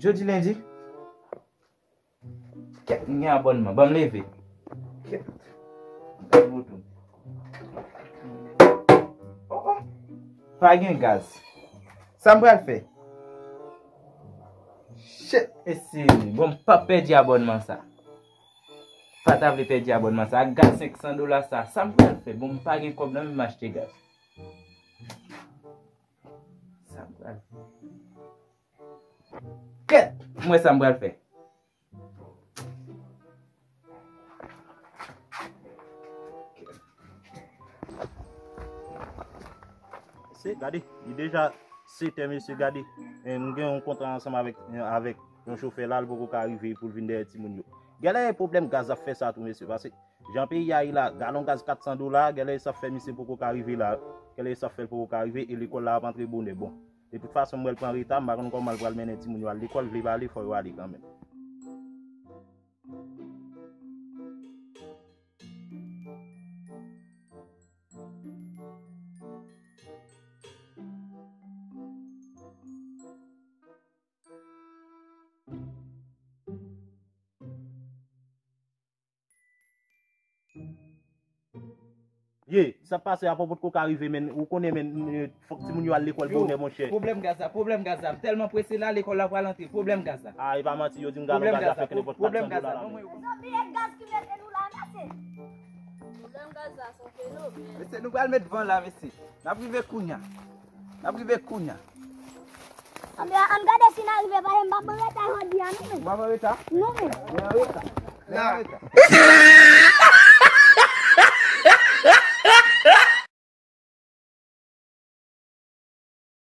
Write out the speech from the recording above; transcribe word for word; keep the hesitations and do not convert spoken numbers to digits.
Jodi lendi. Kèt, m gen abònman. Ban m leve. Kèt. M pral retourne. Oh, oh. Pa gen gaz. Sa m pral fè? Shit, mesye. Bon, m p ap pèdi abònman sa. Pa ta vle pèdi abònman sa. Ak gaz senk san dola sa. Sa m pral fè? Bon, m pa gen kòb nan men m achte gaz. Sa m pral fè? Kèt! M wè sa m pral fè. Se, gade, li deja sèt è, mesye, gade. E, m gen yon kontra ansanm avèk, avèk yon chofè la, l poko ka rive pou l vin dèyè timoun yo. Genlè pwoblèm gaz ap fè sa tou, mesye, paske jan peyi a ye la, galon gaz kat san dola, genlè sa fè misye poko ka rive la, genlè sa fè l poko ka rive, e lekòl la ap antre bonè. Bon, de tout fason, m wè l pran reta, m pa konn kòman l pral mennen timoun yo al lekòl, vle pa vle, fò yo ale kanmenm. Ye, sa k pase a, poko ka rive, men, ou konnen, men, fòk timoun yo al lekòl bonè, monchè. Pwoblèm gaz la, pwoblèm gaz la. M tèlman prese la, lekòl la pral antre. Pwoblèm gaz la. A, e pa manti, yo di m galon gaz la fè ke nenpòt kat san dola la menm. Mezanmi, e gaz ki mete nou la, mesye. Pwoblèm gaz la, se yon fenomèn. Mesye, nou pral met van la, mesye. N ap rive kounya. N ap rive kounya. Ann, ann gade si n a rive, paske m p ap an reta jodi a, non, men. Ou p ap an reta? Non, men. Ou an reta. Ou an reta.